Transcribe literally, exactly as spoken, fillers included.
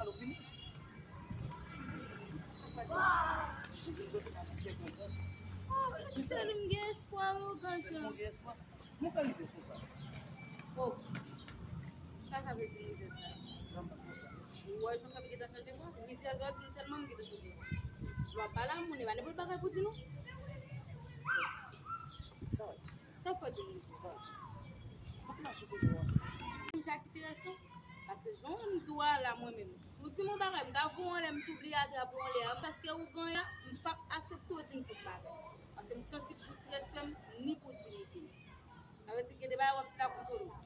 Sèl m gen espwa, arogan jan. Mwen ka rive sou sa. Oh, sa sa vle di, rizèz la? Ou wè jan fè m gentan chanje vwa? Rizèz la, di m sèlman m gentan chanje vwa. Lè w ap pale a moun, e pa nenpòt bagay pou di non. Sa k fè di m rizèz? M ap nan sou kote w ansanm. M ja kite rès non. Paske jan m di w a la, mwen menm, si w di m yon bagay, m ka voye w anlè, m tou bliye atrap ou anlè a. Paske ou ganyan, m p ap aksepte w di m tout bagay. Paske m santi pou ti respè m, ni pou diyite m. Sa vle di gen de bagay w ap di la pou tolo.